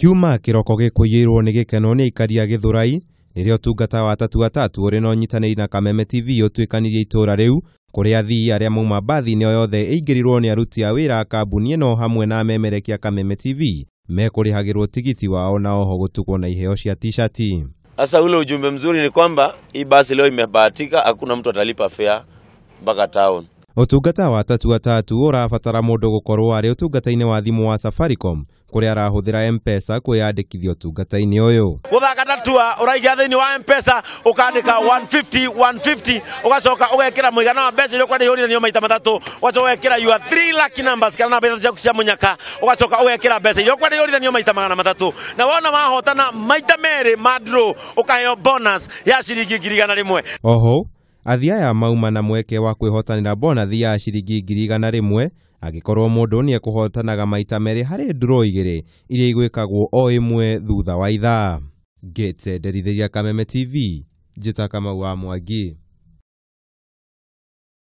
Kiuma kĩroko gĩkũiyĩirwo nĩ gĩkeno nĩ aikari a Gĩthũrai rĩrĩa ũtungata wa Tatua Tatu ũrĩ na ũnyitanĩri na Kameme TV ũtuĩkanirie itũũra rĩu kũrĩa athii arĩa mauma mbathi-inĩ o yothe ĩingĩrirwo nĩ aruti a wĩra a kambuni ĩno hamwe na amemerekia Kameme TV mekũrĩhagĩrwo tigiti wao na oho gũtugwo na iheo cia t-shirt. Sasa ule ujumbe mzuri ni kwamba hii basi leo imebahatika, hakuna mtu atalipa fare mpaka town. Ũtungata wa Tatua Tatu ũrabatara mũndũ gũkorwo arĩ ũtungata-inĩ wa thimũ wa Safaricom kũrĩa arahũthĩra M-Pesa kwĩyandĩkithia ũtungata-inĩ ũyũ. Gũthaka Tatua ũraikia thĩinĩ wa M-Pesa ũkandĩka 150 150 ũgacoka ũgekĩra mũigana wa mbeca iria ũkwenda ihũrithanio maita matatũ, ũgacoka ũgekĩra your 3 lucky numbers kana namba ithatũ ciaku cia mũnyaka, ũgacoka ũgekĩra mbeca iria ũkwenda ihũrithanio maita 300, na wona wahotana maita merĩ ma draw ũkaheo bonus ya ciringi 100,000. Oho athii aya mauma na mweke wa kwĩhotanĩra bonathi ya ciringi 100,000 angĩkorwo mũndũ nĩekũhotanaga maita merĩ harĩ draw igĩrĩ iria igwĩkagwo o ĩmwe thutha wa ithaa. Ngĩte nderithĩria Kameme TV, njĩta Kamau wa Mwangi.